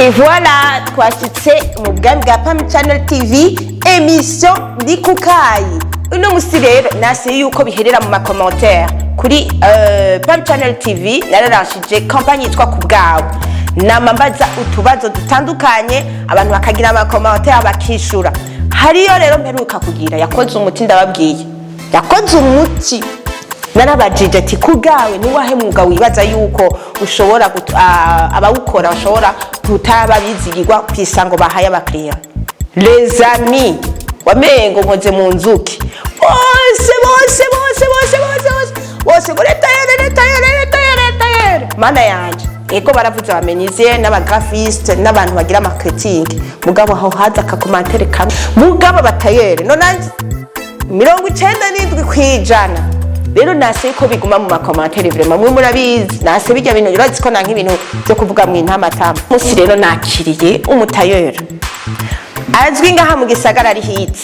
Et voilà, twashitse mu bwami bwa Pam Channel TV, émission Ndi Kukayi. Uno musi rero nase yuko biherera mu ma commentaires kuri Pam Channel TV. Nararanshije campagne yitwa Ku Bwawe, nama mbaza utubazo dutandukanye, abantu bakagira ama commentaires, bakishura. Hariyo rero mperuka kugira yakoze umuti, ndababwiye, yakoze umuti. Narabajije ati: "Ku bwawe ni wahe mwuga wibaza yuko ushobora abawukora bashobora kutaba bizigirwa ku isango bahaye abakiriya?" Les amis, wamengo nkoze mu nzuki. Bose bose bose bose bose bose bose ngo retayere, retayere, retayere, retayere. Mana yanje! Ego, baravuze aba menuisier n'aba graphiste n'abantu bagira marketing, mugabo aho haza aka commentaire kamwe, mugabo aba tailleur none 97%. Rero nase ko biguma mu ma commentaires. Vraiment, mwe murabizi, nase bijya bintu, urazi ko nanka ibintu byo kuvuga mu intamatama. Musi rero nakiriye umu tailleur azwi ngaha mu gisagara, ari hit.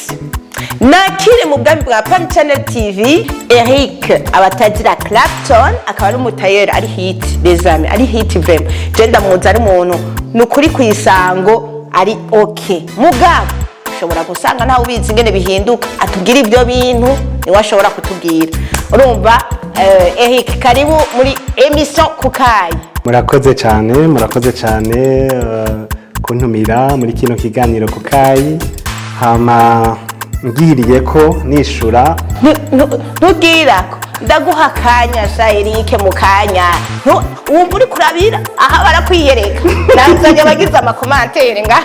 Nakire mu bwami bwa Pam Channel TV Eric abatazira Clapton, akaba ari umu tailleur ari hit. Les amis, ari hit vraiment. Je ndamuzi, ari umuntu ni ukuri ku isango ari OK, mugabo ushobora gusanga ntawe ubizi ingene bihinduka. Atubwira ibyo bintu, niwe ashobora kutubwira. Urumva, Eric, karibu muri émission Kukayi. Murakoze cyane, murakoze cyane kuntumira muri kino kiganiro Kukayi. Hama ngiriye ko nishura. Ntubwira ko ndaguha akanya sha Eric, mu kanya. Wumva uri kurabira aha barakwiyereka, nazanye abagize ama commentaires nga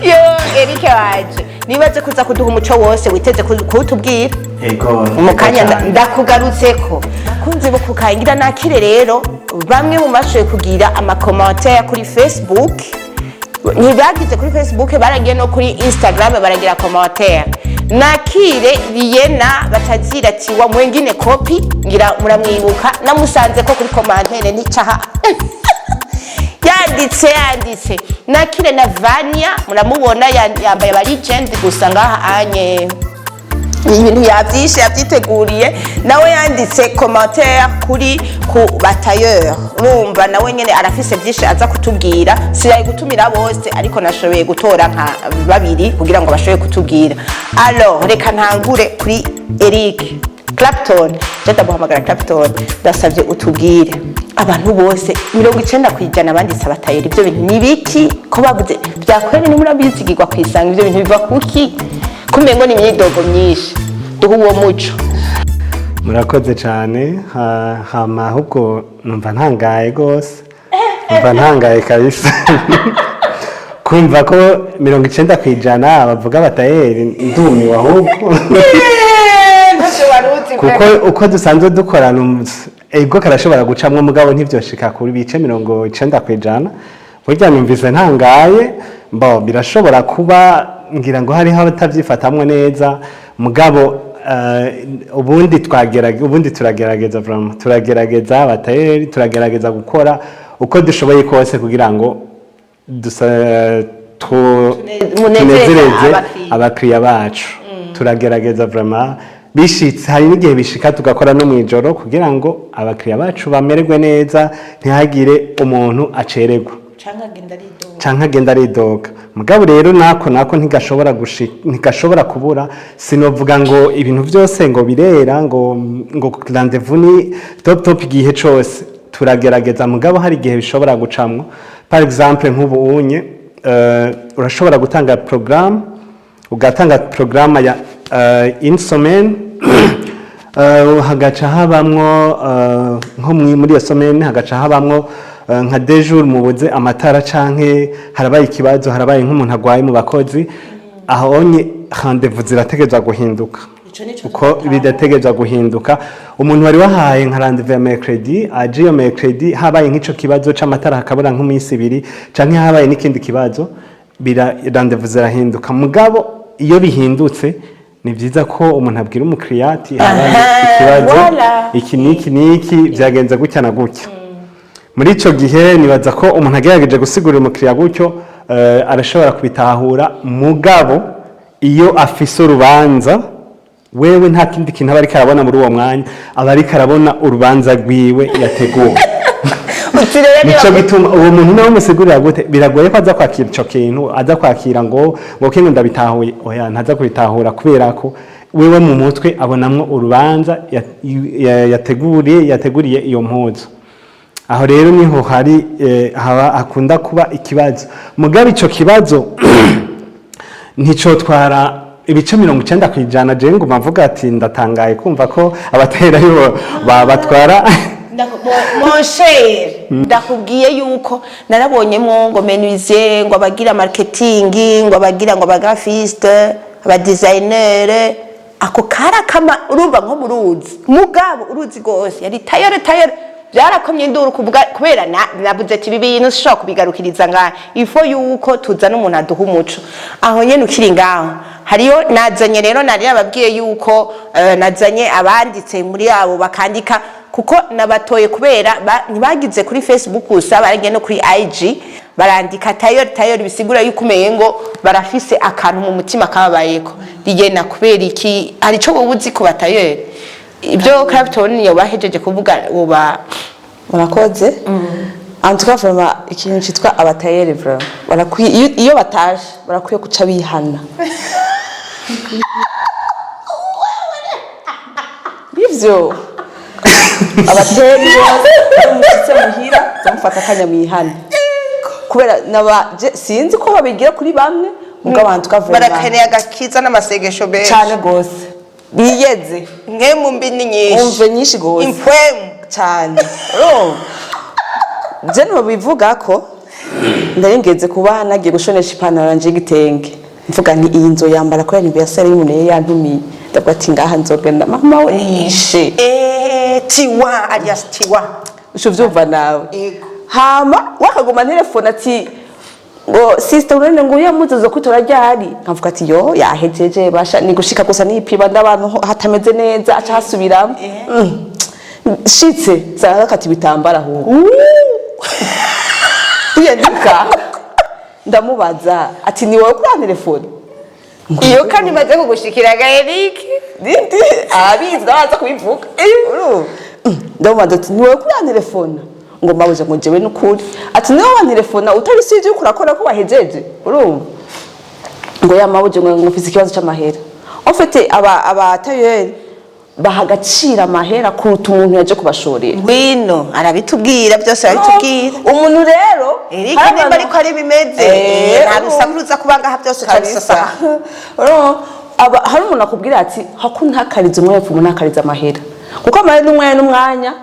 yo. Eric waje, nibaze kuza kuduha umuco wose witeze kuwutubwira. Ego. Mu kanya ndakugarutseko. Bakunzi bo Kukayi, nakire rero bamwe mu bashoboye kugira ama commentaires kuri Facebook. Ntibagize kuri Facebook, baragiye no kuri Instagram baragira commentaire. Nakire Liyena batazira tiwa mwengine kopi, ngira muramwibuka, namusanze ko kuri commentaire n'icaha yanditse yanditse. Nakire na Vania, muramubona, yambaye aba legend gusa ngaha anye, ibintu yavyishe, yavyiteguriye. Nawe yanditse commentaire kuri ku ba tailleur. Urumva nawe nyene arafise vyinshi aza kutubwira. Siraye gutumira bose, ariko nashoboye gutora nka babiri kugira ngo bashobore kutubwira. Alors reka ntangure kuri Eric Clapton. Je ndamuhamagara Clapton. Ndasavye utubwire, abantu bose 90% banditse aba tailleur. Ivyo bintu ni biki ko bavuze vyakwere? Ni murabizigirwa kwisanga, ivyo bintu biva kuki kumengo ni imyidogo myinshi? Duha uwo muco. Murakoze cyane. Hama ahubwo numva ntangaye rwose, numva ntangaye kabisa kumva ko 90% bavuga aba tailleur. Ndumiwe ahubwo. Ntavyo waruzi? Kuko uko dusanzwe dukorana, ego, karashobora gucamwo, mugabo ntivyoshika kuri bice 90%. Burya numvise ntangaye. Bo birashobora kuba ngira ngo hariho abatavyifatamwo neza, mugabo ubundi twagerage, ubundi turagerageza vraiment, turagerageza aba tailleur, turagerageza gukora uko dushoboye kose kugira ngo dusa munezereze tunezereze abakiriya. Abakiriya bacu. Turagerageza vraiment. Bishitse, hari n'igihe bishika tugakora no mw'ijoro kugira ngo abakiriya bacu bamererwe neza, ntihagire umuntu acererwa canke agenda aridoga. Canke agenda aridoga. Mugabo rero nako ntigashobora kubura. Sinovuga ngo ibintu byose ngo birera, ngo rendez-vous ni top top igihe cose. Turagerageza, mugabo hari igihe bishobora gucamwo. Par exemple, nk'ubu unye urashobora gutanga programme, ugatanga programme ya une semaine, hagaca habamwo nko muri iyo semaine hagaca habamwo nka 2 jours mubuze amatara, canke harabaye ikibazo, harabaye nk'umuntu agwaye mu bakozi. Aho onye rendez-vous zirategerezwa guhinduka. Ico nico. Uko bidategerezwa guhinduka, umuntu wari wahaye nka rendez-vous ya mercredi, aje iyo mercredi habaye nk'ico kibazo c'amatara, hakabura nk'iminsi 2, canke habaye n'ikindi kibazo, bira rendez-vous zirahinduka. Mugabo iyo bihindutse, ni vyiza ko umuntu abwira umukiriya ati: "Habaye ikibazo iki n'iki n'iki, vyagenze gutya na gutya." Muri ico gihe nibaza ko umuntu agerageje gusigurira umukiriya gutyo, arashobora kubitahura. Mugabo iyo afise urubanza, wewe nta kindi kintu aba ariko arabona muri uwo mwanya, aba ariko arabona urubanza rwiwe yateguwe. Uti rero niba- Nico gituma uwo muntu nawe umusigurira gute, biragoye ko aza kwakira ico kintu, aza kwakira ngo kintu ndabitahuye. Oya, ntaza kubitahura, kubera ko wewe mu mutwe abonamwo urubanza yateguriye iyo mpuzu. Aho rero niho hari haba hakunda kuba ikibazo. Mugabe ico kibazo nticotwara ibice 90%. Jewe nguma mvuga ati ndatangaye kumva ko abatera aribo batwara. Mon cher, ndakubwiye yuko narabonyemo ngo menuisier, ngo abagira marketing, ngo abagira, ngo abagraphiste, abadesigner. Ako karakama, urumva nko mu ruzi, mugabo uruzi rwose yari tailleur. Tailleur byarakomye induru kubera navuze ati ibi bintu sinshobora kubigarukiriza ngaha, ifo yuko tuzana umuntu aduha umuco. Aho nyene ukiri ngaho, hariyo nazanye rero, nari nababwiye yuko nazanye abanditse muri abo bakandika, kuko nabatoye kubera ntibagize kuri Facebook gusa, baragiye no kuri IG barandika tailleur, tailleur, bisigura yuko umengo barafise akantu mu mutima kababayeko. Rigena kubera iki? Hari ico wowe uzi ku batayeri, ibyo Clapton yobahejeje kuvuga woba? Murakoze. En tout cas, vraiment, ikintu cyitwa abatayeri, vraiment barakwiye, iyo bataje barakwiye guca bihana ivyo. Abatayeri bose, iyo mushitse muhira, bamufata akanya mwihane, kubera sinzi ko babigira kuri bamwe, mugabo en tout cas, vraiment, barakeneye agakiza n'amasengesho menshi. Cane gose, biyeze. Nkemu mbi ni nyinshi. Umve, nyinshi gose. Impwemu. Cyane. Urumva, je nobivuga ko ndari kuba nagiye gushonesha ipantaro yanje y'igitenge, mvuga nti iyi nzo yambara kubera anniversaire y'umuntu yari yantumiye. Ndavuga ati ngaha nzogenda, mama we yishe. Tiwa alias Tiwa. Uca uvyumva nawe. Yego. Hama wakaguma telefone ati ngo sister, urene ngo uya muzi zo kwitora ryari? Nkavuga ati yo, yahejeje, basha ni gushika gusa nipima ndabantu hatameze neza, aca hasubiramo. Shitse nsanga ibitambara ahubwo tuyandika. Ndamubaza ati ni wowe kuri telefone? Iyo kandi imaze kugushikira, Eric. Nindi abizi ndabaza kubivuga. Urumva? Ndamubaza ati ni wowe kuri telefone? Ngo mabuze, ngo jewe n'ukuri. Ati niwe wantelefona utari sije uriko urakora ko wahejeje? Urumva, ngo ya mabuje, ngo mfise ikibazo c'amahera. En fait, aba tailleur baha agaciro amahera kuruta umuntu yaje kubashorera. Ngwino, arabitubwira byose, arabitubwira. Umuntu rero Eric, hari nimba ariko ari bimeze, nta urumva. rusaku ruza kuba ngaha, byose Kabisa. turabisasa. Urumva, hari umuntu akubwira ati hako ntakarize umwanya, pfuma ntakarize amahera, kuko amahera n'umwanya n'umwanya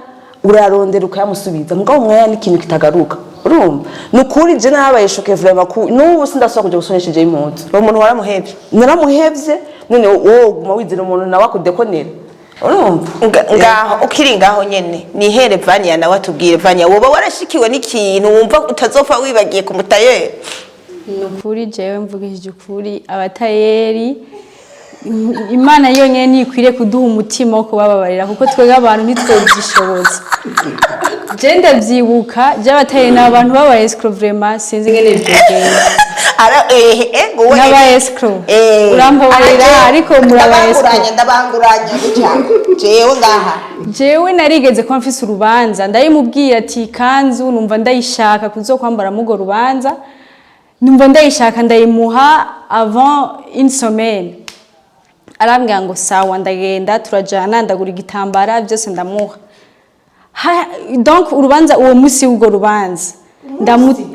urarondera ukayamusubiza, mugabo umwanya ni ikintu kitagaruka. Urumva, ni ukuri, je narabaye choquée vraiment, ku n'ubu sindasubira kuja gusonesha je impuzu. Uwo muntu waramuhevye? Naramuhevye. None wowe uguma wizera umuntu nawe akudekonera? Urumva? Ngaho ukiri ngaho nyene, nihere Vania nawe atubwire. Vania, woba warashikiwe n'ikintu wumva utazopfa wibagiye ku mutayeri? Ni ukuri, jewe mvugishije ukuri, abatayeri, Imana yonyine ntikwiriye kuduha umutima wo kubababarira, kuko twebwe abantu ntitwobyishoboza. Je ndavyibuka, je abatayeri ni abantu b'aba escrocs, vraiment sinzi ingene vyogenda. Ara ego we. N'aba escrocs. Urambabarira, ariko muri aba escrocs. Ndabanguranya, ndabanguranya gutya jewe ngaha. Jewe narigeze kuba mfise urubanza, ndayimubwiye ati ikanzu numva ndayishaka kuzokwambara mugo rubanza, numva ndayishaka, ndayimuha avant une semaine. Arambwira ngo sawa, ndagenda, turajana, ndagura igitambara, byose ndamuha. Donc urubanza, uwo munsi w'urwo rubanza,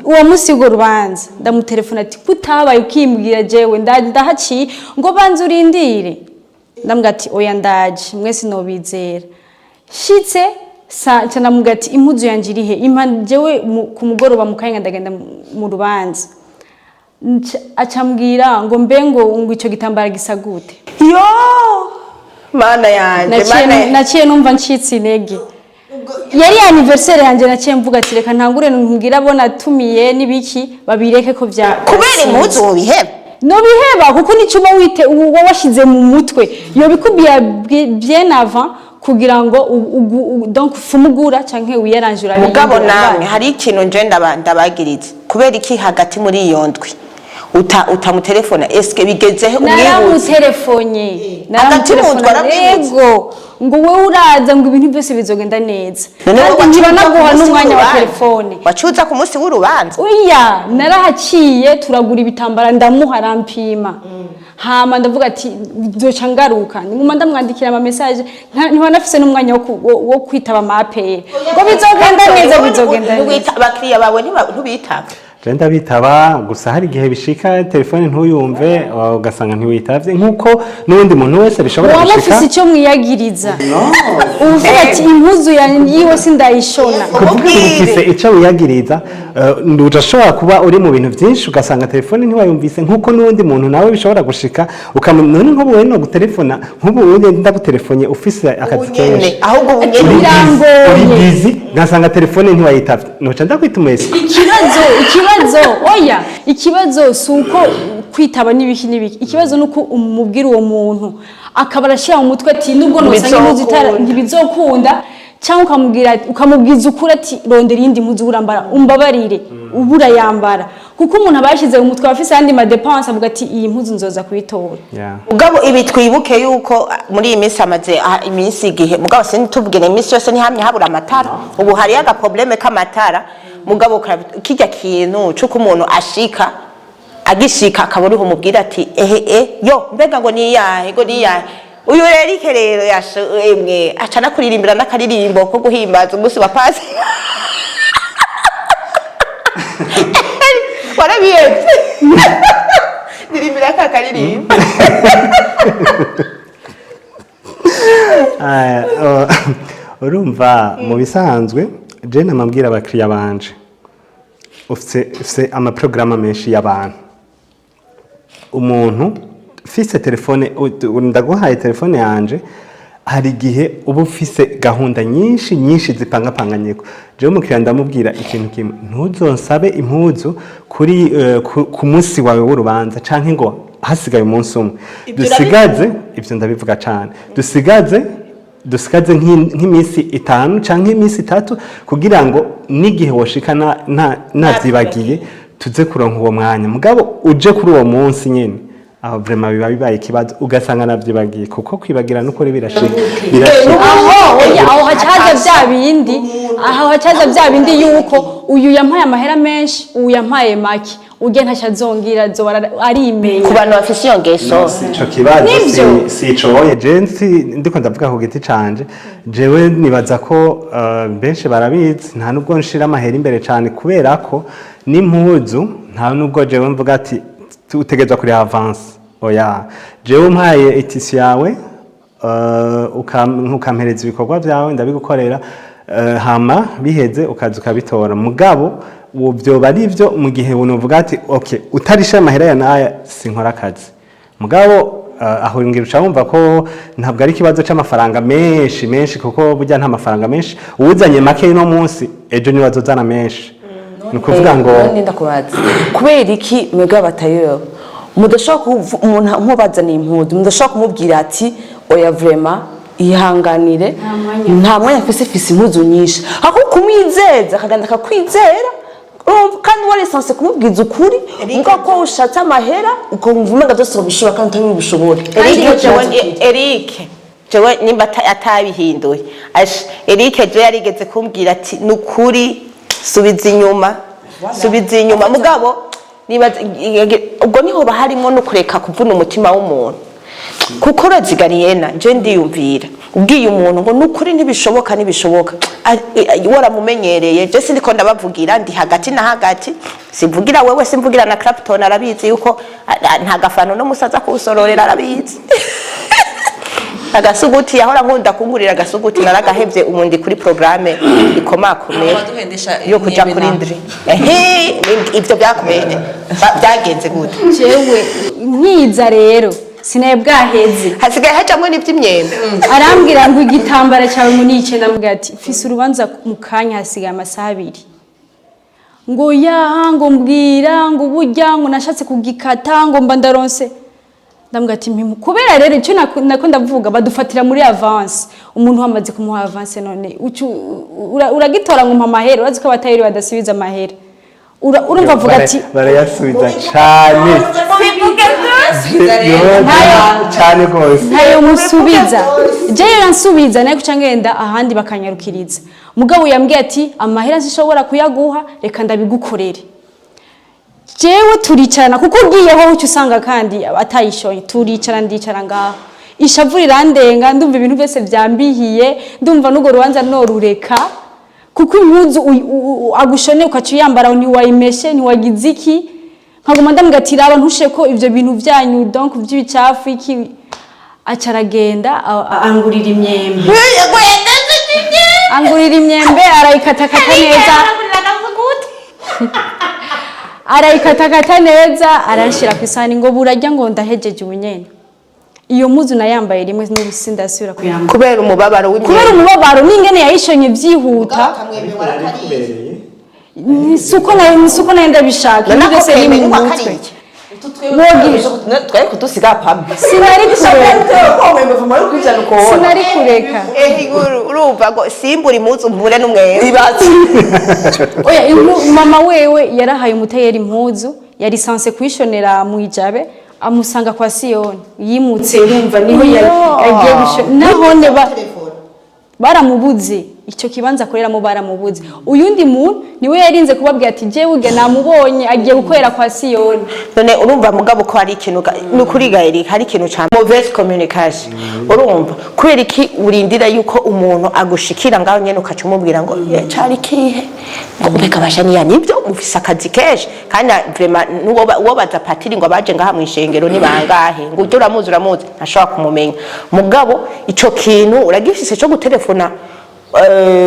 uwo munsi w'urwo rubanza ndamutelefona ati kutabaye ukimbwira, jewe ndahaciye, ngo banza urindire. Ndamubwira ati oya, ndaje, mwese nobizera. Shitse sa nca ndamubwira ati impuzu yanje irihe? Impa jewe ku mugoroba mu kanya ndagenda mu rubanza. Acambwira ngo mbe ngo ico gitambara gisa gute? Yo Mana yanje! Mana! Naciye numva ncitse intege. Yari anniversaire yanjye, naciye mvuga ati reka ntangure mbwira abo natumiye n'ibiki, babireke ko vya Kubera impuzu wobiheba? Nobiheba, kuko nico uba wite uba washize mu mutwe, yobikubwiye bien avant kugira ngo donc fumugura canke wiyaranje Mugabo urabihindura. namwe hari ikintu nje ndabagiriza. Kubera iki hagati muri iyo ndwi Utamutelefona, eske bigezehe umwibutse? Naramutelefone. Hagati mu ndwi aramwibutsa. Yego, ngo wowe uraza, ngo ibintu byose bizogenda neza. None wowe Kandi waciye uza ku ntibanaguha munsi n'umwanya wa w'urubanza? telefone. Waciye uza ku munsi w'urubanza? Oya, narahaciye, turagura ibitambara, ndamuha, arampima. Hama ndavuga ati nzoca ngaruka, nguma ndamwandikira ama message, ntiwanafise n'umwanya wo kwitaba ama appel, ngo bizogenda neza, bizogenda neza. Abakiriya bawe ntubitaba? Je ndabitaba, gusa hari igihe bishika telefone ntuyumve, ugasanga ntiwitavye, nk'uko n'uwundi muntu wese bishobora Muba gushika. mufise icyo mwiyagiriza, uvuga ati impuzu yanjye yiwe sindayishona. Kuvuga ngo ufise icyo wiyagiriza, urashobora kuba uri mu bintu byinshi ugasanga telefone ntiwayumvise, nk'uko n'uwundi muntu nawe bishobora gushika. None nk'ubu wewe no gutelefona, nk'ubu wewe ndagutelefone ufise akazi Ubu nyene, kenshi, ahubwo ubu nyene. uri busy, Birangoye. uri busy, ngasanga telefone ntiwayitavye, noca ndakwita umesi. Ikibazo, oya, ikibazo si uko kwitaba n'ibiki n'ibiki, ikibazo ni uko umubwira uwo muntu akaba arashyira mu mutwe ati nubwo nosanga impuzu itara ntibizokunda, cyangwa ukamubwira, ukamubwiza ukuri ati rondera iyindi mpuzu urambara, umbabarire, uba urayambara, kuko umuntu aba yashyize mu mutwe, aba afise ayandi ma dépenses, avuga ati iyi mpuzu nzoza kuyitora. Mugabo ibi twibuke yuko muri iyi minsi hamaze iminsi igihe, mugabo sinitubwire iminsi yose ntihamye habura amatara. Ubu hariyo aga problème k'amatara, mugabo kirya kintu c'uko umuntu ashika, agishika akaba uriho umubwira ati ehe e yo, mbega ngo niyahe, ngo niyahe. Uyu Eric rero emwe aca nakuririmbira n'akaririmbo ko guhimbaza umunsi wa pasi. Warabiyetse, ndirimbira ka karirimbo. Urumva mu bisanzwe je namabwira abakiriya banje, ufise amaprograma menshi y'abantu. Umuntu ufise telefone, ndaguhaye telefone yanje, hari igihe uba ufise gahunda nyinshi nyinshi zipangapanganyeko. Jewe umukiriya ndamubwira ikintu kimwe: ntuzonsabe impuzu kuri ku munsi wawe w'urubanza canke ngo hasigaye umunsi umwe. Dusigaze, ivyo ndabivuga cane, dusigaze nk'iminsi 5 canke iminsi 3, kugira ngo n'igihe woshika navyibagiye tuze kuronka uwo mwanya. Mugabo uje kuri uwo munsi nyene, aho vraiment biba bibaye ikibazo, ugasanga navyibagiye, kuko kwibagira n'ukuri birashika, birashika. Aho oya, aho hacaza bya bindi, aho hacaza bya bindi yuko uyu yampaye amahera menshi, uyu yampaye make, urya ntacyo azongira, azoba arimenya. Ku bantu bafise iyo ngeso. Ico kibazo Nivyo. si ico oye, je ndiko ndavuga ku giti canje. Jewe nibaza ko benshi barabizi, nta nubwo nshira amahera imbere cane, kubera ko n'impuzu nta nubwo jewe mvuga ati utegerezwa kuri avance. Oya, jewe umpaye itisi yawe, ukampereza ibikorwa byawe, ndabigukorera, hama biheze ukaza ukabitora. Mugabo uwo vyoba ari byo mu gihe unovuga ati okay, utarisha amahera ya naya sinkora akazi. Mugabo aho ngira uca wumva ko ntabwo ari ikibazo c'amafaranga menshi menshi, kuko burya nta mafaranga menshi, uwuzanye make ino munsi, ejo niwe azozana menshi. Ni ukuvuga ngo None ndakubaza, kubera iki mwebwe abatayeri mudashobora umuntu nk'ubazaniye impuzu mudashobora kumubwira ati oya, vraiment ihanganire, nta mwanya mfise impuzu nyinshi, aho kumwizeza akagenda akakwizera? Urumva, kandi wari censé kumubwiza ukuri, muga ko ushatse amahera ukumva umenga byose wabishobora kandi utari bubishobore. Eric jewe, Eric jewe nimba atabihinduye. Eric jewe yarigeze kumbwira ati nukuri subiza inyuma, subiza inyuma. Mugabo nibaza ubwo niho harimo no kureka kuvuna umutima w'umuntu, kuko urazigariyena. Je ndiyumvira ubwiye umuntu ngo nukuri ntibishoboka, ntibishoboka, waramumenyereye. Je sindiko ndabavugira, ndi hagati na hagati, simvugira wewe, simvugira na Clapton. Arabizi yuko nta gafano no musaza kusororera, arabizi. Agasuguti yahora nkunda kungurira, agasuguti naragahevye. Ubu ndi kuri programme ikomakomeye yo kuja kuri ndri. Ehe, ivyo byakomeye byagenze gute? Jewe nkiza rero sinaye bwaheze. Hasigaye hajamwo n'ivy'imyembe. Arambwira ngo igitambara cyawe ngo nice, ndamubwira ati mfise urubanza mu kanya, hasigaye amasaha 2. Ngo yaha, ngo mbwira, ngo burya ngo nashatse kugikata, ngo mba ndaronse. Ndamubwira ati mpimu, kubera rero icyo nako ndavuga, badufatira muri avance. Umuntu wamaze kumuha avance, none uragitora ngo mpa amahera? Urazi ko abatayeri badasubiza amahera. Urumva avuga ati Barayasubiza cane. Yo, cane gose. Ntayo musubiza. Jewe yansubiza naye kuca ngenda ahandi bakanyarukiriza. Mugabo yambwiye ati: "Amahera sinshobora kuyaguha, reka ndabigukorere." Jewe turicarana, kuko ugiyeho uca usanga kandi atayishoye. Turicara, ndicara ngaho, ishavu rirandenga, ndumva ibintu byose byambihiye, ndumva n'urwo rubanza norureka, kuko impuzu agushoneye ukaca uyambara, ntiwayimeshe, ntiwagize iki. Nkaguma ndamubwira ati: "Raba ntushe ko ivyo bintu vyanyu donc vy'ibicafu iki." Aca aragenda angurira imyembe, angurira imyembe, arayikatakata neza, arayikatakata neza, aranshira ku isahani ngo: "Burarya." Ngo: "Ndahejeje ubunyene." Iyo mpuzu nayambaye rimwe, n'ubu sindasubira kuyambara. Kubera umubabaro Kubera w'imyembe. umubabaro n'ingene yayishonye byihuta. Si uko nayo ndabishaka, ibintu byose biri mu mutwe. Twari kudusiga pamwe. Sinari kureka, sinari kureka. Urumva ngo simbura impuzu mpure n'umwembe. Ibaze. Oya, mama wewe yarahaye umutayeri impuzu yari sanse kuyishonera mu Ijabe, amusanga kwa Siyoni yimutse. Urumva niho yagiye gushona, nahone baramubuze. Icyo kibanza akoreramo baramubuze. Uyundi muntu niwe yarinze kubabwira ati: "Jewe urya namubonye agiye gukorera kwa Siyoni." None urumva mugabo ko hari ikintu ni ukuri ga Eric, hari ikintu ca mauvaise communication. Urumva kubera iki urindira yuko umuntu agushikira ngaho nyene, ukaca umubwira ngo: "Eh, cari kihe?" Ngo mbega basha niya nibyo mufise akazi kenshi kandi vraiment nuwo uwo baza patiri ngo abaje ngaha mu ishengero ni bangahe, ngo ujye uramuzi, uramuzi, ntashobora kumumenya. Mugabo ico kintu uragifise co gutelefona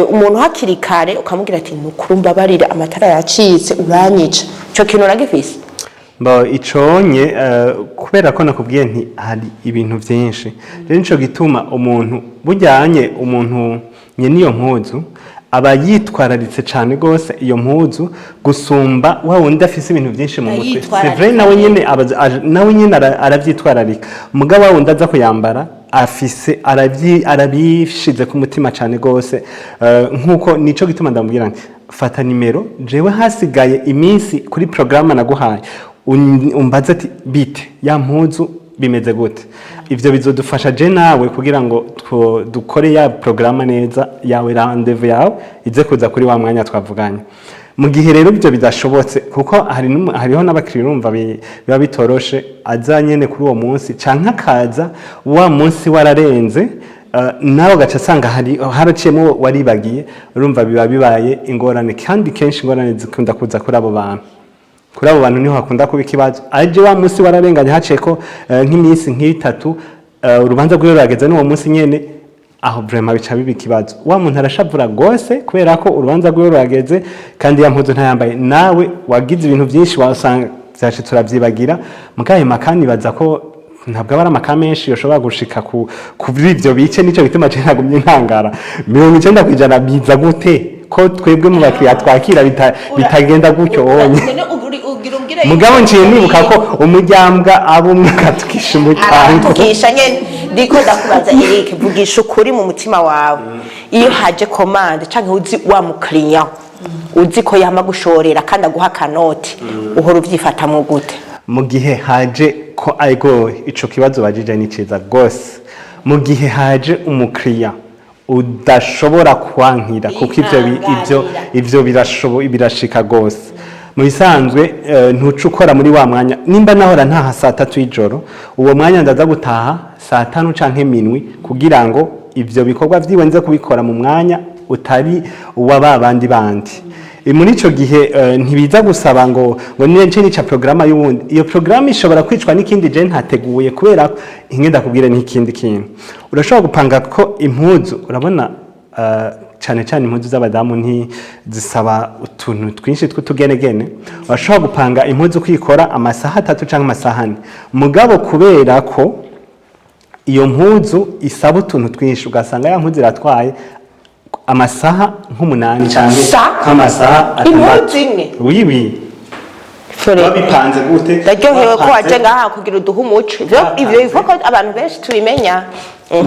umuntu hakiri kare, ukamubwira ati: "Nukuri mbabarire, amatara yacitse, uranyica." Ico kintu uragifise? Bo iconye kubera ko nakubwiye nti hari ibintu byinshi, rero nico gituma umuntu bujyanye, umuntu nyene iyo mpuzu aba yitwararitse cyane rwose iyo mpuzu gusumba wa wundi afise ibintu byinshi mu mutwe. C'est vrai, nawe nyene nawe nyene aravyitwararika, mugabo wa wundi aza kuyambara afise arabishize ku mutima cyane rwose. Nkuko nico gituma ndamubwira nti: "Fata nimero, jewe hasigaye iminsi kuri programme naguhaye, umbaze ati: bite ya mpuzu, bimeze gute?" Ivyo bizodufasha je nawe kugira ngo dukore ya programme neza yawe, rendez-vous yawe ize kuza kuri wa mwanya twavuganye. Mu gihe rero ibyo bidashobotse, kuko hari hariho n'abakiriya urumva biba bitoroshe, aza nyene kuri uwo munsi canke akaza wa munsi wararenze, nawe ugaca asanga hari haraciyemo waribagiye. Urumva biba bibaye ingorane, kandi kenshi ingorane zikunda kuza kuri abo bantu. Kuri abo bantu niho hakunda kuba ikibazo. Aje wa munsi wararenganye, haciye ko nk'iminsi nk'itatu, urubanza rwiwe rurageze n'uwo munsi nyene, aho vraiment bica biba ikibazo. Wa muntu arashavura gose kubera ko urubanza rwiwe rurageze kandi ya mpuzu ntayambaye. Nawe wagize ibintu byinshi, wasanga vyashitse uravyibagira. Mugayo makani baza ko ntabwo aba ari amaka menshi yoshobora gushika ku kuri ivyo bice. Nico gituma je nagumye ntangara: 90% biza gute ko twebwe mu bakiriya twakira bitagenda gutyo onye? Mugabo nciye nibuka ko umuryango aba umwe akatukisha umuryango. Aratukisha nyene. Ndiko ndakubaza Eric, vugisha ukuri mu mutima wawe: iyo haje commande canke uzi wa mukiriya uzi ko yama gushorera kandi aguha akanoti, uhora uvyifatamwo gute? Mu gihe haje ko ariko ico kibazo bajije ni ciza gose. Mu gihe haje umukiriya udashobora kwankira, kuko ivyo birashika gose, mu bisanzwe ntuca ukora muri wa mwanya. Nimba nahora ntaha saa 3 y'ijoro, uwo mwanya ndaza gutaha saa 5 canke minwi, kugira ngo ivyo bikorwa vyiwe nze kubikora mu mwanya utari uwa ba bandi bandi. Muri ico gihe ntibiza gusaba ngo niye nce nica programme y'uwundi. Iyo programme ishobora kwicwa n'ikindi je ntateguye, kubera inge ndakubwire n'ikindi kintu urashobora gupanga ko impuzu, urabona cane cane impuzu z'abadamu ntizisaba utuntu twinshi tw'utugenegene. Urashobora gupanga impuzu kwikora amasaha 3 canke amasaha 4, mugabo kubera ko iyo mpuzu isaba utuntu twinshi, ugasanga ya mpuzu iratwaye amasaha nk'umunani canke Sa? nk'amasaha 6. Impuzu imwe? Oui, oui. Wabipanze gute? Ndaryohewe ko waje Wapanze- ngaha kugira uduhe umuco. Ivyo bivuga ko abantu benshi tubimenya.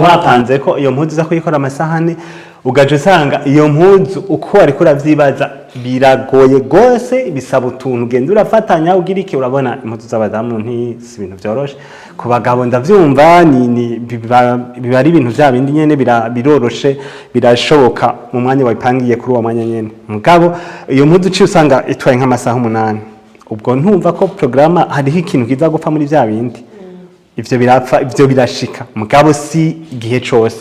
Wapanze ko iyo mpuzu uza kuyikora amasaha 4, ugaca usanga iyo mpuzu uko wariko uravyibaza Biragoye gose, bisaba utuntu ugenda urafatanya ugira iki. Urabona impuzu z'abadamu nti si ibintu vyoroshe. Ku bagabo ndavyumva, ni biba ari ibintu vya bindi nyene, biroroshe, birashoboka mu mwanya wabipangiye kuri uwo mwanya nyene. Mugabo iyo mpuzu uciye usanga itwaye nk'amasaha 8, ubwo ntumva ko programme hariho ikintu kiza gupfa muri vya bindi. Ivyo birapfa, ivyo birashika, mugabo si igihe cose.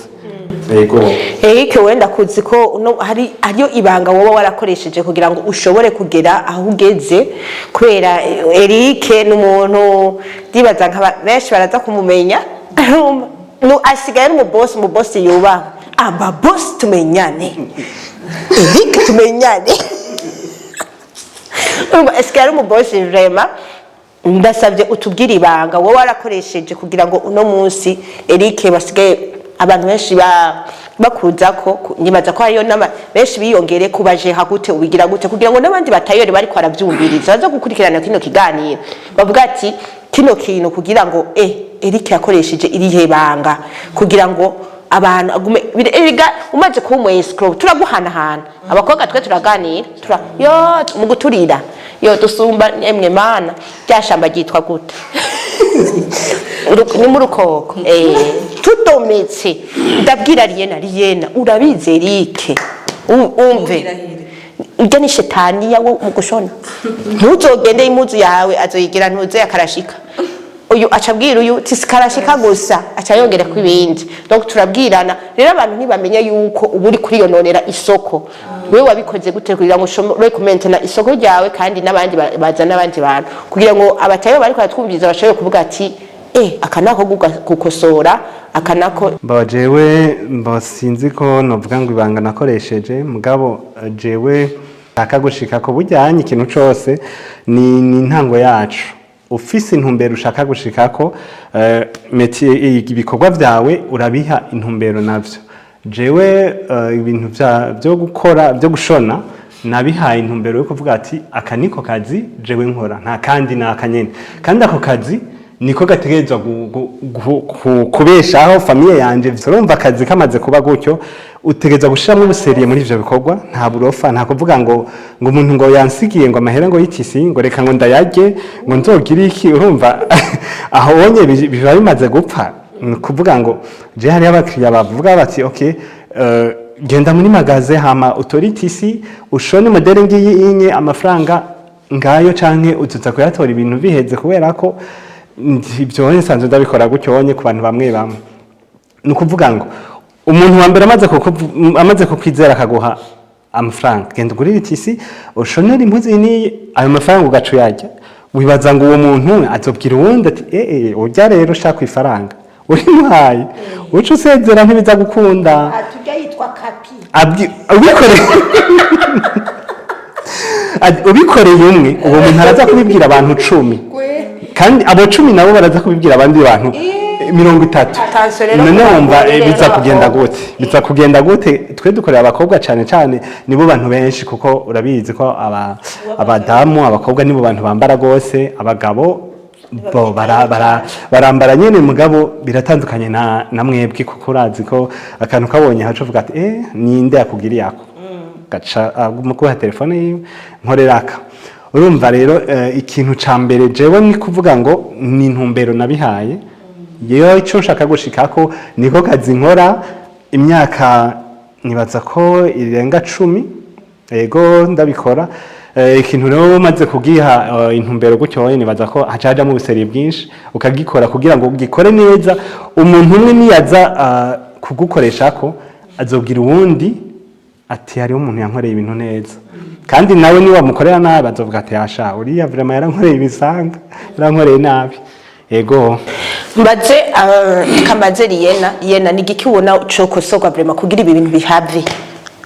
Yego. Eric, wenda kuzi ko uno hariyo ibanga woba warakoresheje kugira ngo ushobore kugera aho ugeze, kubera Eric ni umuntu ndibaza nka benshi baraza kumumenya. Asigaye ari umubosi, umubosi yubaha aba bosi. Tumenyane Eric, tumenyane. Urumva, asigaye ari umubosi vraiment. Ndasabye utubwire ibanga wowe warakoresheje kugira ngo uno munsi Eric basigaye abantu benshi bakuza ko nibaza ko hariyo n'ama benshi biyongere kubajeha gute, ubigira gute kugira ngo n'abandi batayori bariko baravyumviriza baza gukurikirana kino kiganiro bavuga ati kino kintu kugira ngo Eric yakoresheje irihe banga kugira ngo abantu agume erega umaze kuba umu escroc turaguhanahana. Abakobwa twe turaganira, yo mu guturira yo dusumba. Emwe mana, rya shamba ryitwa gute? Ni mu rukoko tudometse. Ndabwira Riyena, Riyena, urabizi Eric, umve urya ni shetani yawe mu gushona, ntuzogende impuzu yawe azoyigira ntuze akarashika. Uyu aca abwira uyu ti sikarashika gusa, aca yongera ku ibindi. Donc turabwirana rero, abantu ntibamenya yuko uba uri kuriyononera isoko. Wewe wabikoze gute kugira ngo ushobore kumentena isoko ryawe kandi n'abandi bazana abandi bantu, kugira ngo abatayo bariko baratwumviriza bashobore kuvuga ati aka nako gukosora aka nako? Mba jewe mba sinzi ko novuga ngo ibanga nakoresheje, mugabo jewe nshaka gushika ko bujyanye ikintu cose ni intango yacu. Ufise intumbero ushaka gushikako, métier, ibikorwa vyawe urabiha intumbero navyo. Jewe ibintu vyo gukora, vyo gushona, nabihaye intumbero yo kuvuga ati aka niko kazi jewe nkora, nta kandi, ni aka nyene, kandi ako kazi niko gategerezwa kubeshaho famille yanje. Urumva akazi kamaze kuba gutyo, utegerezwa gushiramo ubu sérieux muri ivyo bikorwa. Nta burofa, nta kuvuga ngo umuntu ngo yansigiye ngo amahera ngo y'itisi, ngo reka ngo ndayarye, ngo nzogire iki. Urumva aho wonye biba bimaze gupfa. Ni ukuvuga ngo je hariho abakiriya bavuga bati okay, genda muri magasin hama utore itisi ushone modèle ngiyi inye, amafaranga ngayo, canke utuza kuyatora ibintu biheze, kubera ko ibyo nsanzwe ndabikora gutyo wonye ku bantu bamwe bamwe. Ni ukuvuga ngo umuntu wa mbere amaze kukwizera akaguha amafaranga, genda ugurire itisi ushonere impuzu iyi n'iyi, ayo mafaranga ugaca uyarya, wibaza ngo uwo muntu azobwira uwundi ati urya rero ushaka ifaranga urimuhaye uca usezera, ntibiza gukunda. Tujya yitwa kapi. Ubikoreye umwe, uwo muntu araza kubibwira abantu 10, kandi abo 10 nabo baraza kubibwira abandi bantu 30. Attention rero None ku wumva bagore rero biza kugenda n'abakobwa. gute? Biza kugenda gute? Twe dukorera abakobwa cyane cyane, nibo bantu benshi, kuko urabizi ko abadamu, abakobwa nibo bantu bambara gose. Abagabo bo barambara nyene, mugabo biratandukanye na mwebwe, kuko urazi ko akantu kabonye haca uvuga ati ninde yakugiriye ako, gaca aguma kuha telefone yiwe nkorera aka. Urumva rero ikintu ca mbere jewe ni kuvuga ngo ni intumbero nabihaye yewe, ico nshaka gushikako, niko kazi nkora imyaka nibaza ko irenga 10. Ego, ndabikora. Ikintu rero umaze kugiha intumbero gutyo wowe, nibaza ko haca hajamo ubu sérieux bwinshi, ukagikora kugira ngo ugikore neza. Umuntu umwe niyaza kugukoreshako, azobwira uwundi ati hariho umuntu yankoreye ibintu neza. Kandi nawe niba mukorera nabi, azovuga ati asha uriya vraiment yarankoreye ibisanga, yarankoreye nabi. Ego. Mbaze kambaze Riyena. Riyena, ni igiki ubona cokosorwa vraiment kugira ibi bintu bihave,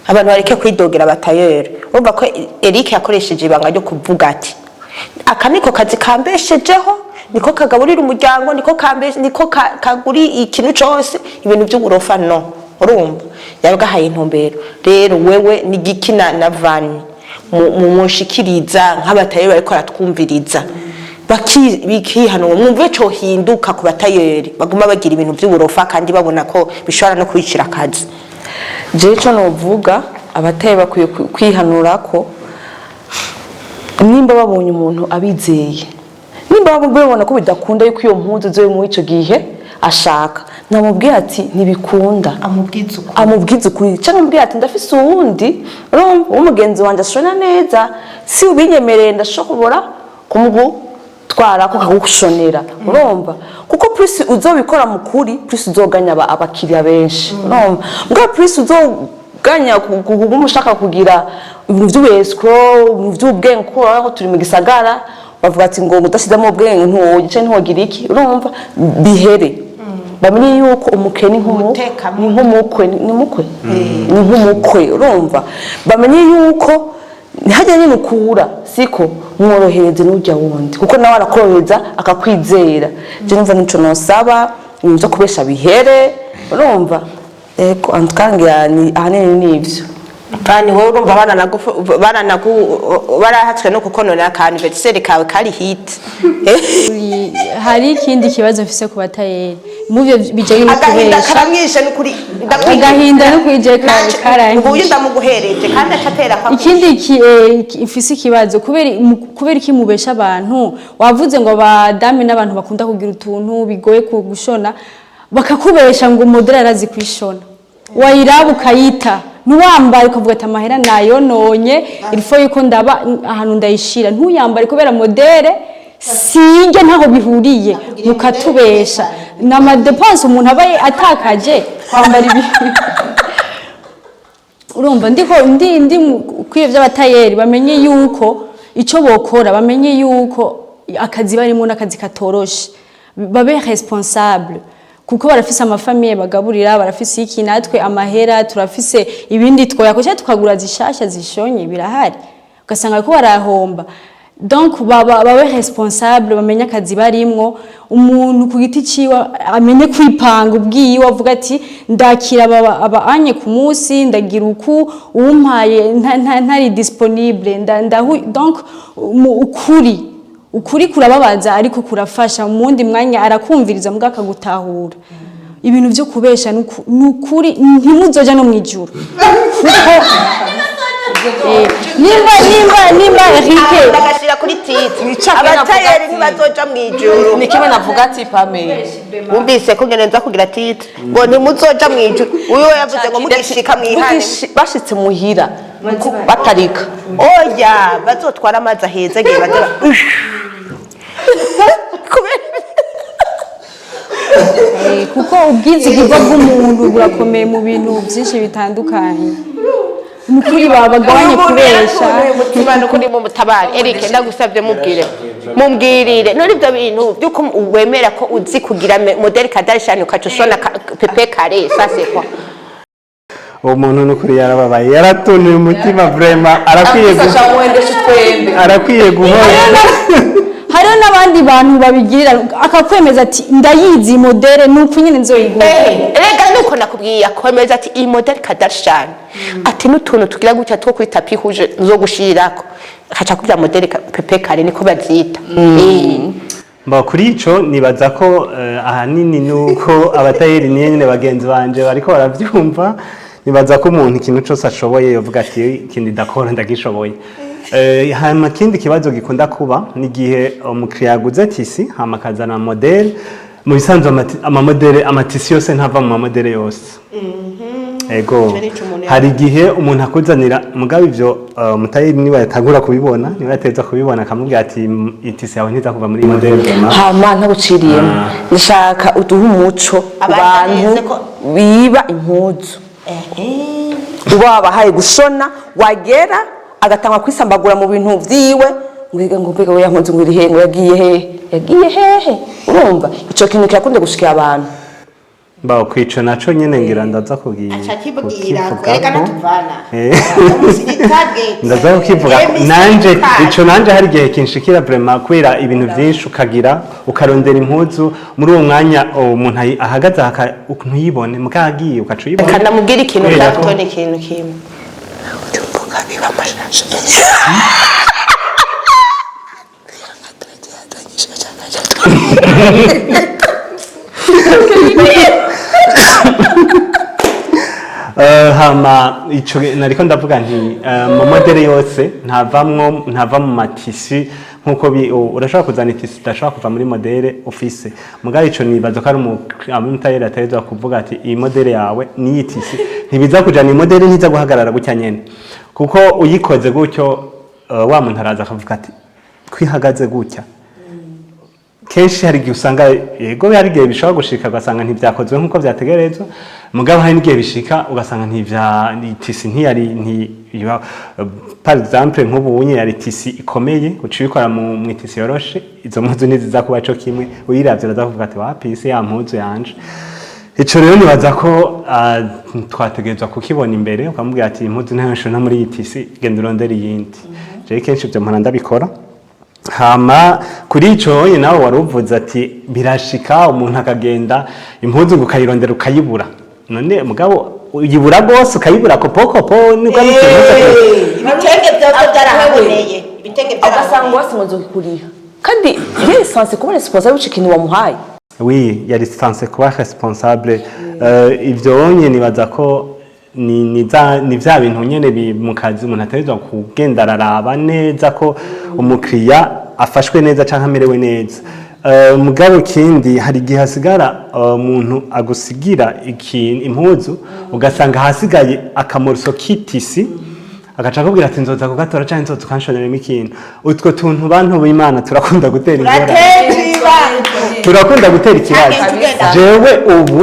abantu bareke kwidogera abatayeri? Urumva ko Eric yakoresheje ibanga ryo kuvuga ati aka niko kazi kambeshejeho, niko kagaburira umuryango, niko kambeshe, niko kaguri ikintu cose, ibintu by'uburofa no. Urumva yabwahaye intumbero. Rero wewe ni igiki na vani mushikiriza nk'abatayeri bariko baratwumviriza, bikihanura, mwumve cohinduka ku batayeri baguma bagira ibintu by'uburofa kandi babona ko bishobora no kwicira akazi? Jewe ico novuga, abatayeri bakwiye kwihanura ko Nimba babonye umuntu abizeye, nimba babona ko bidakunda yuko iyo mpuzu zo muri ico gihe ashaka, namubwiye ati ntibikunda. Amubwiza ukuri. Amubwiza ukuri, cyangwa amubwiye ati ndafise uwundi, urumva, w'umugenzi wanjye ashona neza, si ubinyemereye ndashobora kumugutwara ko kagushonera, urumva, kuko plus uzobikora mu kuri, plus uzoganya abakiriya benshi, urumva, mbwa plus uzoganya kuguma ushaka kugira ibintu by'ubescroc, ibintu by'ubwenge, kuko urabona ko turi mu gisagara, bavuga ati ngo udashyizemo ubwenge ntiwogice, ntiwogira iki, urumva, bihere bamenye yuko umukene Umutekamutwe. ni nk'umukwe, ni mukwe, ni nk'umukwe, urumva, bamenye yuko ntihajya nyine ukura siko mworohereze n'ujya wundi, kuko nawe arakorohereza akakwizera. Je numva nico nosaba, ibintu byo kubesha bihere, urumva. Ego, antwangira ni ahanini nivyo. Pani, wowe urumva barahatswe no kukonona akantu anniversaire kawe kari hit. Hari ikindi kibazo mfise ku batayeri mu byo bijanye no Agahinda kubesha. karamwishe n'ukuri. Agahinda no kwije karanyishe. Ubu ndamuguhereje kandi acatera kwa Ikindi mfise ikibazo kubera iki mubesha abantu? Wavuze ngo abadame n'abantu bakunda kugira utuntu bigoye gushona, bakakubesha ngo modèle arazi kwishona, wayiraba ukayita, ntiwambare, ukavuga ati amahera nayononye, il faut yuko ndaba ahantu ndayishira, ntuyambare kubera modèle sinjye ntaho bihuriye. Mukatubesha ni amadépenses umuntu aba atakaje kwambara ibi, urumva. Ndiko ndi kwiye by'abatayeri bamenye yuko ico bokora, bamenye yuko akazi barimo n'akazi katoroshe, babe responsable kuko barafise amafamilles bagaburira, barafise iki. Natwe amahera turafise, ibindi twoyakoresha tukagura zishasha zishonye birahari, ugasanga ko barahomba. Donc babe responsable, bamenye akazi barimwo. Umuntu ku giti ciwe amenye kwipanga ubwiwe, avuga ati ndakira aba anye ku munsi, ndagira uku, uwumpaye ntari disponible donc ukuri kurababaza ariko kurafasha. Mu wundi mwanya arakumviriza mbwa akagutahura. Ibintu byo kubesha nukuri ntimuzoja no mwijuru, kuko nimba Eric Ndagashira kuri titre: abatayeri ntibazoja mw'ijuru. Ni kimwe navuga ati Pame. Wumvise ko ngene nza kugira titre ngo ntimuzoja mw'ijuru? Uyu we yavuze ngo mugishika mwihane. Bashitse muhira batarika. Oya, bazotwara amazi aheza igihe baza kubera Kuko ubwizigirwa bw'umuntu burakomeye mu bintu byinshi bitandukanye. Ni ukuri babagabanye kubesha. Umutima n'ukuri mu mutabare. Eric, ndagusabye mubwire, mumbwirire none ibyo bintu by'uko wemera ko uzi kugira modèle Kardashian ukaca usona pepe kare, ça c'est quoi? Uwo muntu n'ukuri yarababaye, yaratunuye umutima vraiment, arakwiye Afisa mwendesha utwembe. Arakwiye guhora. Hariho n'abandi bantu babigirira, akakwemeza ati ndayizi modèle, nuko nyine nzoyigura. Rega nuko nakubwiye, akomeza ati iyi modèle Kardashian, ati n'utuntu tugira gutya two kuri tapis rouge zo gushirirako, akaca kubwira modèle pepe kare niko bazita. Mba kuri ico nibaza ko ahanini nuko abatayeri niyo nyene bagenzi banje bariko baravyumva. Nibaza ko umuntu ikintu cose ashoboye yovuga ati ikindi ndakora ndagishoboye. Hanyuma ikindi kibazo gikunda kuba ni igihe umukiriya yaguze tissu hama akazana modèle. Mu bisanzwe amamodèles, amatissus yose ntava mu mamodèles yose. Ego, hari igihe umuntu akuzanira, mugabo ivyo umutayeri niwe yatangura kubibona, niwe yateza kubibona, akamubwira ati itissu yawe ntiza kuva muri iyi modèle vraiment." Hama ntaguciriyemo, ndashaka uduhe umuco ku Abandi bantu neze ko- biba impuzu uba wabahaye gushona, wagera agatangwa kwisambagura mu bintu vyiwe, ngo ngo mbega we yankunze, ngo iri hehe, ngo yagiye hehe, yagiye hehe? Urumva ico kintu kirakunda gushikira abantu. Ba kwico naco nyene ngira ndaza Aca akibwira, reka kukivugako. natuvana. Ndaza kukivuga nanje ico. Nanje hari igihe kinshikira vraiment, kubera ibintu vyinshi ukagira ukarondera impuzu muri uwo mwanya umuntu ahagaze ntuyibone, muga agiye ukaca uyibona. Reka ndamubwire ikintu. Kubera ko- Clapton, ikintu kimwe utumbuka biba amashasha. Hama ico nariko ndavuga nti mu modèle yose ntavamwo, ntava mu ma tissu, nkuko urashobora kuzana i tissu idashobora kuva muri modèle ufise. Mugabo ico nibaza ko ari umutayeri ategerezwa kuvuga ati: "Iyi modèle yawe niyi tissu ntibiza kujana, iyi modèle ntiza guhagarara gutya nyene." Kuko uyikoze gutyo, wa muntu araza akavuga ati: "Kwihagaze gutya." Kenshi hari igihe usanga, yego, hari igihe bishobora gushika ugasanga ntibyakozwe nk'uko byategerezwa, mugabo hari n'igihe bishika ugasanga ntivya tissu ntiyari nti par exemple nk'ubu unye yari tissu ikomeye, uca ubikora mu tissu yoroshe, izo mpuzu ntiziza kuba co kimwe. Uyiravye uraza kuvuga ati: "Wapi, isi ya mpuzu yanje." Ico rero nibaza ko twategerezwa kukibona imbere, ukamubwira ati: "Impuzu ntayo nshona muri iyi tissu, genda urondere iyindi." Jewe kenshi ivyo mpora ndabikora. Hama kuri ico nawe wari uvuze ati birashika umuntu akagenda impuzu ngo ukayirondera ukayibura. None mugabo uyibura rwose, ukayibura kopokopo, nibwo ari ikintu. Ibitenge byose byarahaboneye, ibitenge ugasanga byarahaboneye. Wese ngo nzokuriha, kandi yari censé kuba responsable w'ico kintu wamuhaye. Oui, yari censé kuba responsable. Ivyo nye nibaza ko ni vya bintu nyene mu kazi umuntu ategerezwa kugenda araraba neza ko umukiriya afashwe neza canke amerewe neza. Mugabo ikindi, hari igihe hasigara umuntu agusigira ikintu, impuzu, ugasanga hasigaye aka morceau k'i tissu, agaca akubwira ati: "Nzoza kugatora canke nzoza ukanshoneramo ikintu." Utwo tuntu, bantu b'Imana, turakunda gutera ingorane. Turatera ibibazo. Turakunda gutera ikibazo. Tugenda. Jewe ubu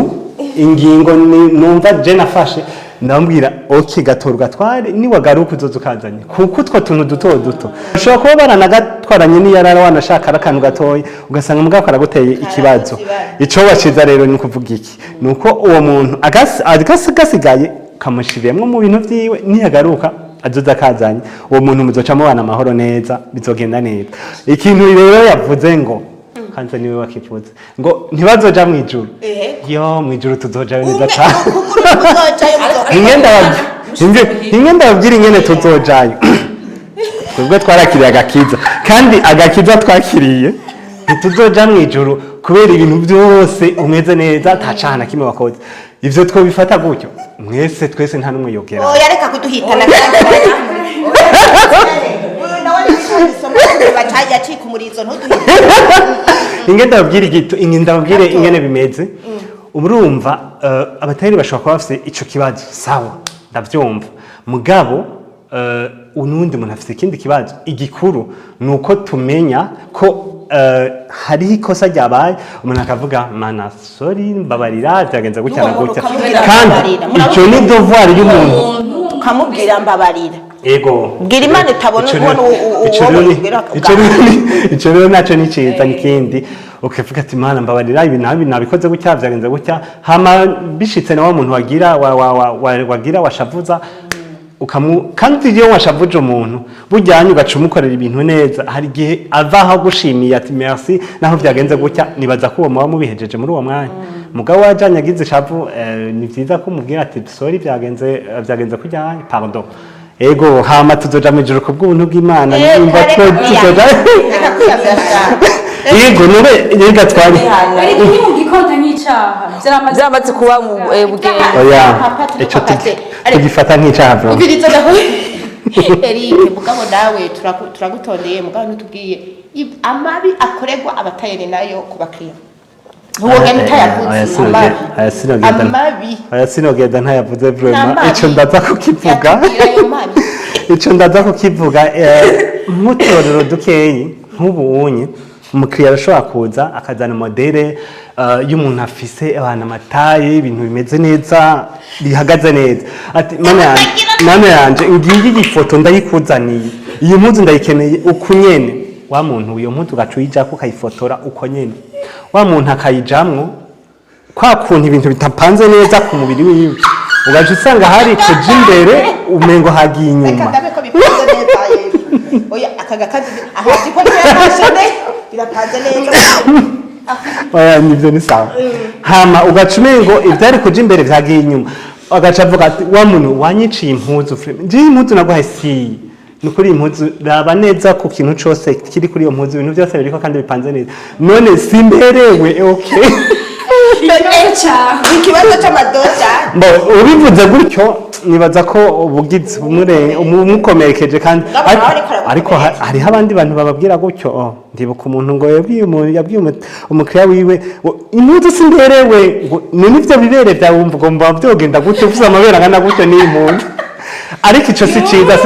ingingo numva je nafashe, ndamubwira: "Ok, gatora ugatware, niwagaruka uzoza ukazanye." Kuko utwo tuntu duto duto ushobora kuba baranagatwaranye n'iyarara, wanashaka ari akantu gatoya, ugasanga mugabo karaguteye ikibazo. Ico waciza rero ni ukuvuga iki? Ni uko uwo muntu agasigaye kamushiriyemwo mu bintu vyiwe, niyagaruka azoza akazanye. Uwo muntu muzoca mubana amahoro neza, bizogenda neza. Ikintu rero yavuze ngo kanze niwe wakivuze ngo ntibazoja mw'ijuru. Yo, mw'ijuru tuzojayo neza Umwe cane. Muzojayo. Inge ndababwira ingene tuzojayo. Twebwe twarakiriye agakiza, kandi agakiza twakiriye, ntituzoja mw'ijuru kubera ibintu byose umeze neza, ata caha na kimwe wakoze. Ivyo twobifata gutyo, mwese twese nta n'umwe yogera. Oya, reka kuduhitana. Uyu nawe isomo yacika umurizo, ntuduhitane. Inge ndababwire igito, inge ndababwire ingene bimeze. Urumva, abatayeri bashobora kuba bafise ico kibazo, sawa, ndavyumva. Mugabo unundi muntu afise ikindi kibazo. Igikuru ni uko tumenya ko hariho ikosa ryabaye, umuntu akavuga: "Mana, sorry, mbabarira, byagenze gutya na N'uwo muntu gutya." ukamubwira Kandi mbabarira. ico ni devoir y'umuntu. Ukamubwira mbabarira. Ego. Bwira Imana itabona Ico ubona ico uwo rero mubwira. ico rero naco ni ciza. N'ikindi, ukavuga ati: "Mana, mbabarira, ibi nabi nabikoze gutya, byagenze gutya." Hama bishitse na wa muntu wagira wagira washavuza ukamu, kandi iyo washavuje umuntu bujyanye ugaca umukorera ibintu neza, hari igihe ava aho agushimiye ati: "Merci naho byagenze gutya." Nibaza ko uwo muba mubihejeje muri uwo mwanya. Mugabo wajanye agize ishavu, ni vyiza ko umubwira ati: "Sorry, byagenze kujyanye, pardon." Ego, hama tuzoja mu ijuru kubw'ubuntu bw'Imana. Nimba Kare tuzoja. Reka kwiyambaza. Yego, nube yega twari. Ariko ntimugikota nk'icyaha, byaramaze. Byamaze kuba mu bugenzi. Oya. Papa, ico tugufate. tugifata nk'icaha bro. Ubiriza gaho Eric, mugabo nawe turagutondeye, mugabo ntutubwiye amabi akorerwa abatayeri nayo ku bakiriya. Ntiwogenda utayavuze amabi. Aya sinogenda. Amabi. Aya sinogenda ntayavuze vraiment. N'amabi. Ico ndaza kukivuga. Yatubwira ayo mabi. Ico ndaza kukivuga. Nk'uturorero dukeyi, nk'ubu unye umukiriya arashobora kuza akazana modèle y'umuntu afise abantu ama taille, ibintu bimeze neza, bihagaze neza, ati: "Mana yanje, mana yanje, ngiyi iyi foto ndayikuzaniye, iyi mpuzu ndayikeneye uku nyene." Wa muntu iyo mpuzu ugaca uyijako, ukayifotora uko nyene, wa muntu akayijamwo, kwa kuntu ibintu bitapanze neza ku mubiri wiwe, ugaca usanga hari kuja imbere umengo hagiye Reka inyuma. ndabe ko bipanze neza yewe. Oya, aka gakazi aha jiko ntiyafashe ne birapanze neza. Oya, nivyo ni sawa. Hama ugaca umengo ivyari kuja imbere vyagiye inyuma, agaca avuga ati: "Wa muntu wanyiciye impuzu, frère, njiye impuzu naguhaye siyi ni ukuri. Iyi mpuzu, raba neza ku kintu cose kiri kuri iyo mpuzu, ibintu byose biriko kandi bipanze neza, none simberewe?" Okay. Ikibazo cyawe. Ikibazo c'amadota. Bo, ubivuze gutyo nibaza ko ubugizi umukomerekeje kandi. Ngabo nawe ariko aragukomeretsa. Ariko hariho abandi bantu bababwira gutyo. Oh, ndibuka umuntu ngo yabwiye umukiriya wiwe ngo impuzu simberewe, ngo none ivyo bibere byawe wumva ugomba byogenda gutyo ufise amabere angana gutyo n'iyi mpuzu? Ariko ico si ciza,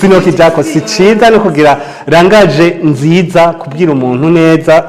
sinokijako, si ciza no kugira langage nziza, kubwira umuntu neza.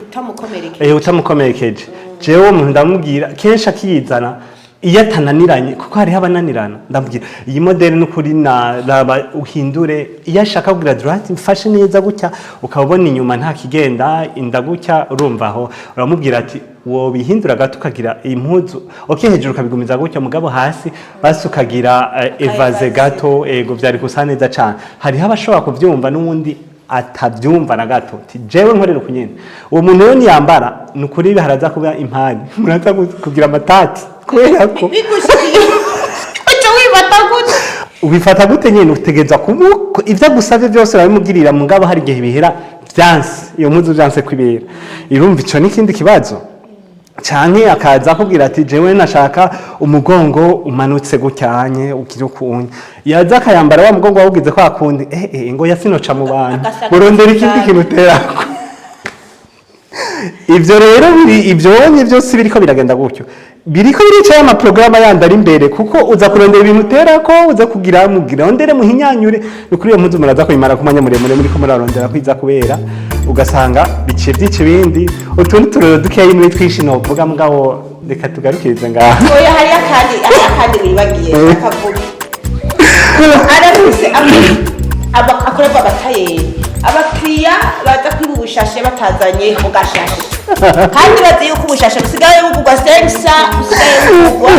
Utamukomerekeje. Utamukomerekeje. Jewe umuntu ndamubwira kenshi akiyizana, iyo atananiranye, kuko hariho abananirana, ndamubwira iyi modèle n'ukuri na raba uhindure. Iyo ashaka kugira droite, mfashe neza gutya, ukaba ubona inyuma nta kigenda, inda gutya, urumva aho uramubwira ati wobihindura gato, ukagira impuzu okay hejuru ukabigumiza gutya, mugabo hasi basi ukagira évasé gato, ego vyari gusa neza cane. Hariho abashobora kuvyumva n'uwundi atavyumva na gato, ti jewe nkorera uku nyene. Uwo muntu rero niyambara, ni ukuri haraza kuba impari, muraza kugira amatati kubera ko Bigushikiye uca wibata gute? Ubifata gute nyene? Utegereza kubu ivyo agusavye byose urabimugirira, mugabo hari igihe bihera vyanse, iyo mpuzu vyanse kwibera. Irumva ico n'ikindi kibazo. Canke akaza akubwira ati jewe nashaka umugongo umanutse gutyanye, ugira ukunye, yaza akayambara wa mugongo wawugize kwa kundi, ngo yasinoca mu bantu. Agasanga Murondera ikindi kintu uterako. Ivyo rero biri ivyo wonye byose biriko biragenda gutyo, biriko biricaye amaprograma yandi ari imbere, kuko uza kurondera ibintu uterako, uza kugira mugirondere muhinyanyure. Ni kuri iyo mpuzu muraza kuyimara ku mwanya muremure muriko murarondera kwiza, kubera ugasanga biciye byica ibindi. Utundi turero dukeyi muri twinshi novuga, mugabo reka tugarukirize ngaha. Oya, hariyo akandi wibagiye akavuga. Arafise akorerwa abatayeri, abakiriya baza kwiba ubushashe batazanye mu gashashe, kandi bazi yuko ubushashe busigaye bugurwa 500, busigaye bugurwa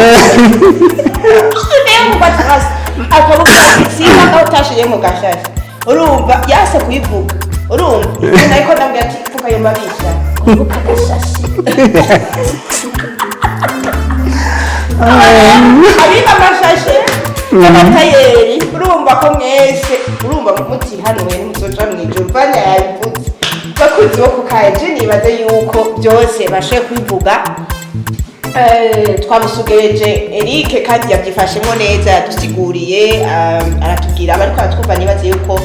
300. Akavuga ati simba aho utashiye mu gashashe. Urumva yase kubivuga, urumva ariko ndambwira ati vuga ayo mabisha, uvuga agashashe. Abiba amashashe abatayeri, urumva ko mwese urumva mutihanuwe ntimuzoja mw'ijuru. Vanya yabivuze. Bakunzi bo kukaje, nibaze yuko byose bashoboye kubivuga. Twamusugereje Eric kandi yabyifashemo neza, yadusiguriye, aratubwira. Abariko aratwumva nibaze yuko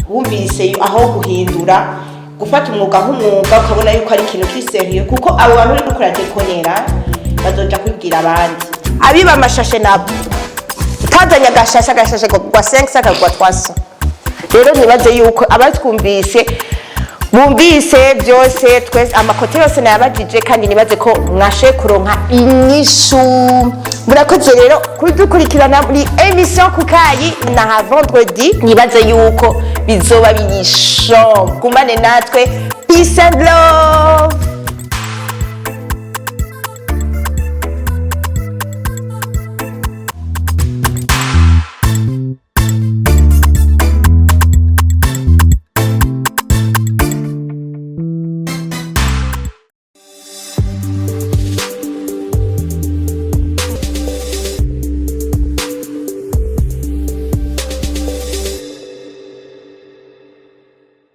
bumvise aho guhindura, gufata umwuga nk'umwuga, ukabona yuko ari ikintu kiri sérieux, kuko abo bantu uri gukora dekonera bazoja kubibwira abandi. Abiba amashashe nabo utazanye agashashe, agashashe kagurwa 500, kagurwa 300. Rero nibaze yuko abatwumvise bumvise byose, twese ama côtés yose nayabajije, kandi nibaze ko mwashoboye kuronka inyishu. Murakoze rero kudukurikirana muri émission Kukayi na vendredi, nibaze yuko bizoba birisho. Gumane natwe. Peace and love.